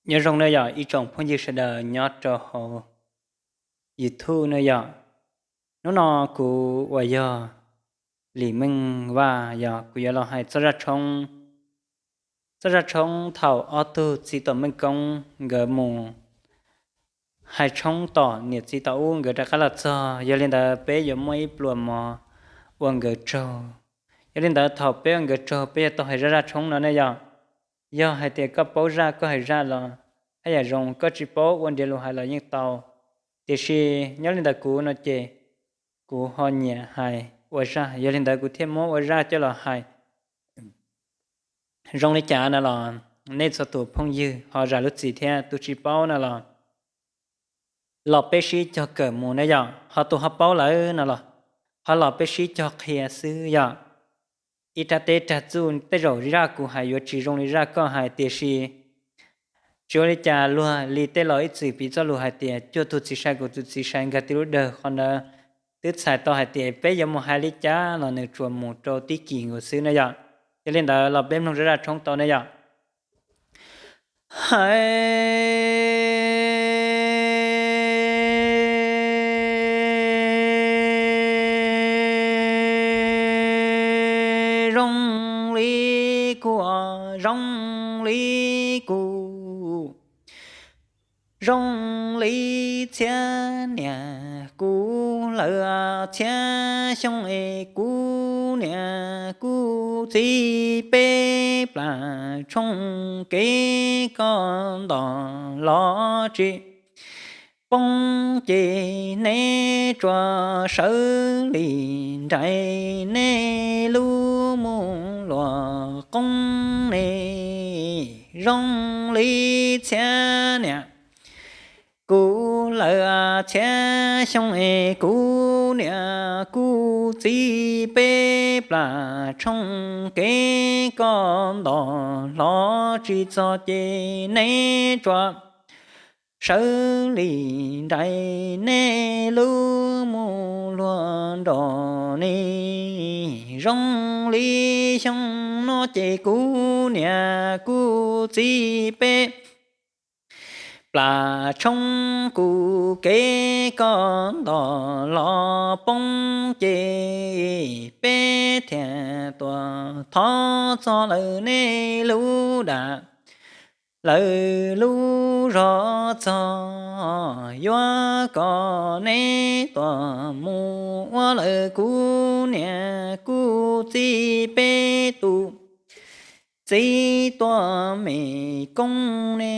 Nyob zoo na yom ib tsoom phooj ywg sawv daws nyob rau hauv YouTube na yom. Hnub no kuv uas yog Lis Meej Vaj yog kuv yuav los hais txoj zaj tshoob, txoj zaj tshoob thaum ob tug txiv tom Meej Koob nkawd mus hais tshoob tom niam txiv tom ub, nkawd rov qab los txog, yog li ntawd peb yuav muaj ib pluas mov ua nkawd tsaug. Yog li ntawd thaum peb ua nkawd tsaug peb yuav tau hais zaj zaj tshoob no ne yom. Yog hais tias koj paub zaj koj hais zaj los haj yam zoo, koj tsis paub ua nrhiav lus hais los yeej tau. Tiam sis nyob li ntawd kuv no ces kuv ho nyiam hais ua zaj, yog li ntawd kuv thiaj muab ua zaj coj los hais. Zoo li cas no los nej txhua tus phooj ywg ho zam lub txim thiab, tus tsis paub no los los peb sib cog kawm mus ne yom, ho tus ho paub lawm no los ho los peb sib cog qhia xwb yom. Ib rab teb rag txuj tej zaum zaj kuv hais yuav tsis zoo li zaj koj hais, tiam sis tsis ua li cas, luag li tej laus ib txwm piv txoj lus hais tias cuag tus txiv sai kuv tus txiv sai nkag tib lub dawg, qhov ntawd twb txhais tau hais tias peb yuav mus hais li cas los nws tsuas mus rau tib kis nkaus xwb ne yom. Yog li ntawd los peb mloog zaj zaj tshoob tau ne yom. Hais zoo li kuv, zoo li kuv, zoo li txhiab niam kuv lawm txhiab xyoo es kuv niam kuv txiv peb plam tshooj kev koj ntom los tsis poob ces neb tsuas sawv li nraim nej lub mus luag qoob ne. Zoo li txhiab niam kuv lawm txhiab xyoo es kuv niam kuv txiv peb plam tshooj kev koj ntom los tsis txog ces neb tsuas sawv li nraim nej lub mus luag nrog ne. Zoo li xyoo no ces kuv niam kuv txiv peb plam tshooj kuv kev koj ntom los poob ces peb thiaj tuaj thov txog lawm nej lub dam, lawv lub zos txog, yuav kom neb tuaj mus ua lawm kuv niam kuv txiv peb tus txiv tuaj me koob ne.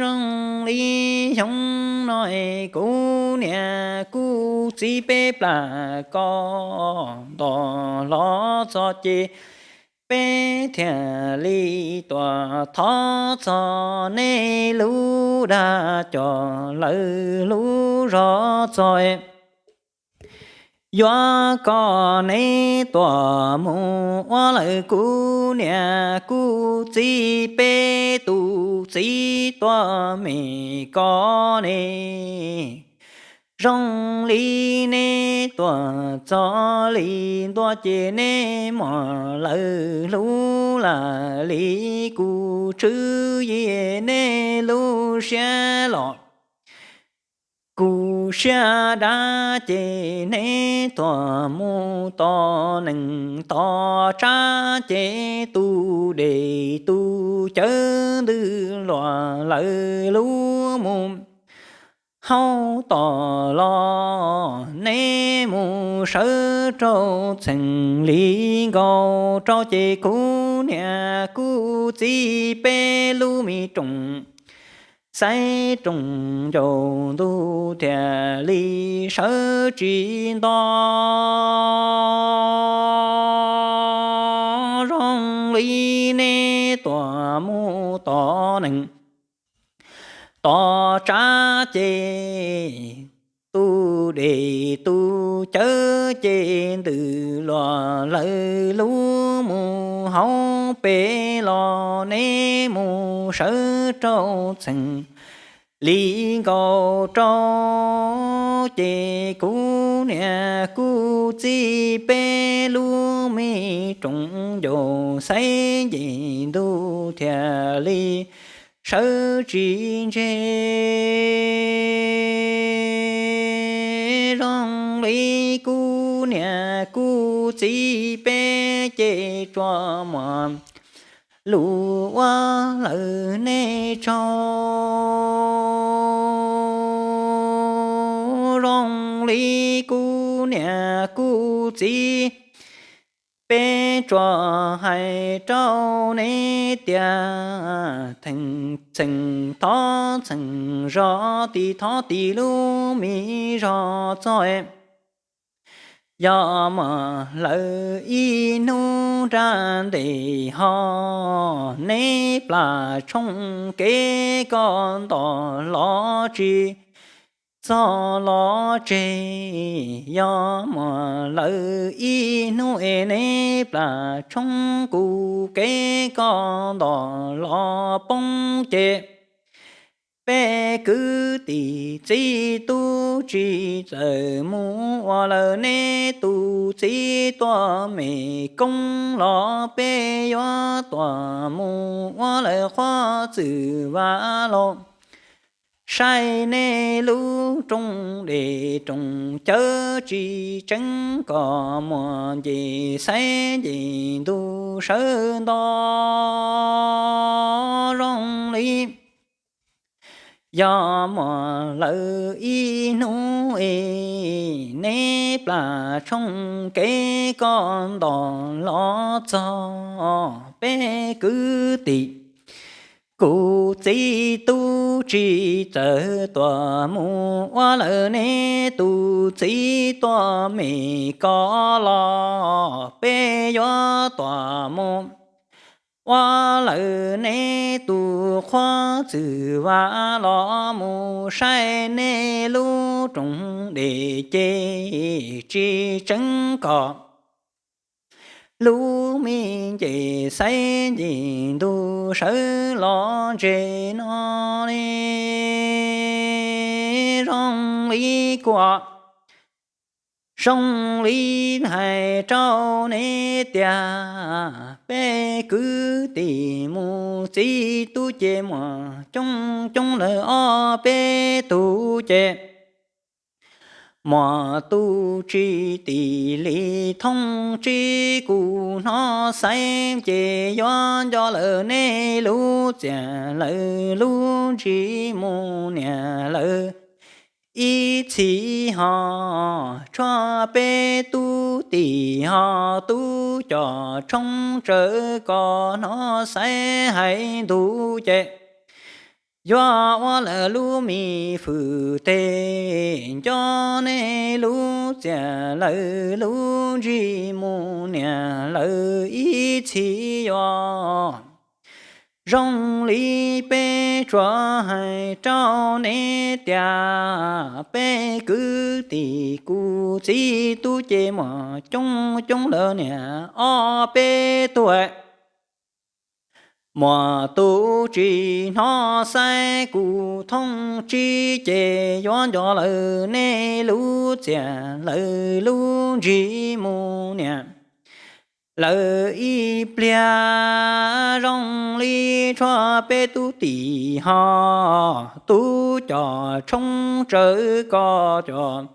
Zoo li xyoo no es kuv niam kuv txiv peb plam koj ntom los txog ces peb thiaj li tuaj thov txog nej lub dag cov lawv lub zos txog, yuav kom neb tuaj mus ua lawm kuv niam kuv txiv peb tus txiv tuaj me koj ne. Zoo li neb tuaj txog li ntua ces neb muab lawv hlub lam li kuv tswv yim nej lub siab los kuv siab dab ces neb tuaj mus tom nees tom tsav ces tus dej tus cawv ntws luaj lawv lub mus hauv tom los neb mus sawv rau txheem li nkaus rau ces kuv niam kuv txiv peb lub me rooj xaiv rooj ncaus ntuj thiaj li sawv tsis nto. Zoo li neb tuaj mus tom nees tom tsav ces tus dej tus cawv ces ntws luaj lawv lub mus hauv pem los neb mus sawv rau txheem li nkaus rau, ces kuv niam kuv txiv peb lub me rooj ncauj xaiv nce ntuj thiaj li sawv tsis ntseg. Zoo li kuv niam kuv txiv peb ces tsuas muaj lus ua lawm nej tsaug. Zoo li kuv niam kuv txiv peb tsuas hais rau nej tias, txheem thov txheem zog, tis thov tis lub me zog txog. Yog muaj lawv ib hnub nra ntes ho, neb plam tshooj kev koj ntos los tsis txog los tseg. Yog muaj lawv ib hnub es neb plam tshooj kuv kev koj ntos los poob ces peb kwv tij txiv tub tsis txawj mus ua lawm neb tus txiv tuaj me koob los, peb yuav tuaj mus ua lawm qhov txwm vam los saib nej lub rooj dej rooj cawv tsis tseeb kom muaj nce xaiv nce ntuj sawv nto. Zoo li yog muaj lawv ib hnub es neb plam tshooj kev koj ntos los txog, peb kwv tij kuv txiv tub tsis txawj tuaj mus ua lawm neb tus txiv tuaj me koob los, peb yuav tuaj mus ua lawm neb tus qhov txwm vam los mus saib nej lub rooj dej ces tsis tseeb kom lub me nce xaiv nce ntuj sawv los ntse no li. Zoo li kuv, zoo li hais rau nej tias, peb kwv tij mus txiv tub ces muaj coob coob lawm ob peb tug ces muaj tus tsis tim li thooj tsib kuv hnov xaiv ces yuav nco lawm nej lub txiaj lawv lub ntsig mus niam lawv ib txhis ho tshuav peb tub tim ho tub coj tshoob tsawv kom hnov xaiv hais ntuj ces yuav ua lawm lub me fwm tes nco nej lub txiaj lawv lub ntsig mus niam lawv ib txhis yuav. Zoo li peb tsuas hais rau nej tias, peb kwv tij kuv txiv tub ces muaj coob coob lawm niam ob peb tug. Muaj tus tsis hnov xaiv kuv thooj tsib ces yuav nco lawm nej lub txiaj lawv lub ntsig mus niam lawv ib pliag. Zoo li tshuav peb tub tim ho tub coj tshoob tsawv kom coj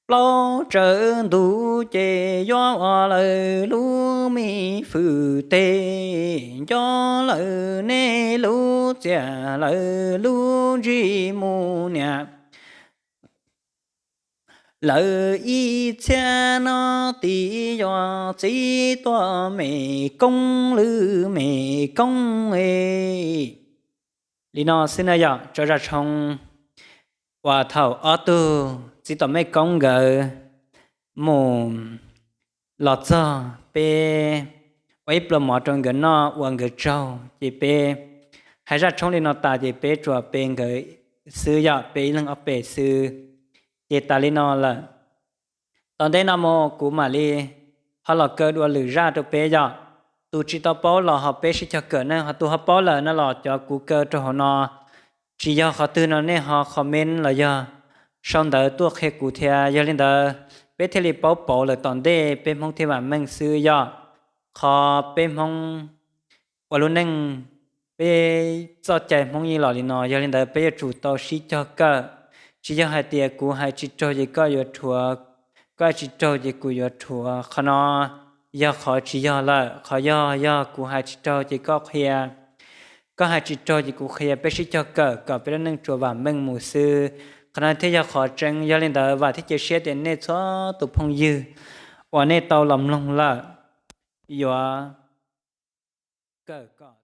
plaub tsawv ntug ces yuav ua lawm lub me fwm tes nco lawm nej lub txiaj lawv lub ntsig mus niam lawv ib txhiab no tim yuav txiv tuaj me koob lwm me koob e. Li no xwb na yom, tso zaj tshoob uas thaum ob tug txiv tuam mej koob nkawd mus los txog peb ua ib pluas mov rau nkawd noj ua nkawd tsaug ces peb hais zaj tshoob li no tas ces peb tsuas pe nkawd xwb yom, pe ib leeg ob peb xwb ces tas li no lawm. Tom ntej no mus kuv mam li ho los kaw dua lwm zaj rau peb yom. Tus tsis tau paub los ho peb sib cog kawm ne, ho tus ho paub lawm no los cov kuv kaw rau hauv no tsis yog qhov twg no nej ho comment los yog sau ntawv tuaj qhia kuv thiab. Yog li ntawd peb thiaj li paub pauv lawm tom ntej peb Hmoob thiaj vam meej xwb yog. Qhov peb Hmoob ua lub neej, peb txoj cai Hmoob yeej los li no, yog li ntawd peb yuav tsum tau sib cog kawm. Tsis yog hais tias kuv hais tsis raug ces koj yuav rhuav, koj hais tsis raug ces kuv yuav rhuav. Qhov no yog qhov tsis yog lawm. Qhov yog, yog kuv hais tsis raug ces koj qhia, koj hais tsis raug ces kuv qhia, peb sib cog kawm kom peb lub neej tsuas vam meej mus xwb. Qhov no thiaj yog qhov tseeb. Yog li ntawd vam thiab cia siab tias nej txhua tus phooj ywg uas nej tau los mloog lawm yuav kawm kom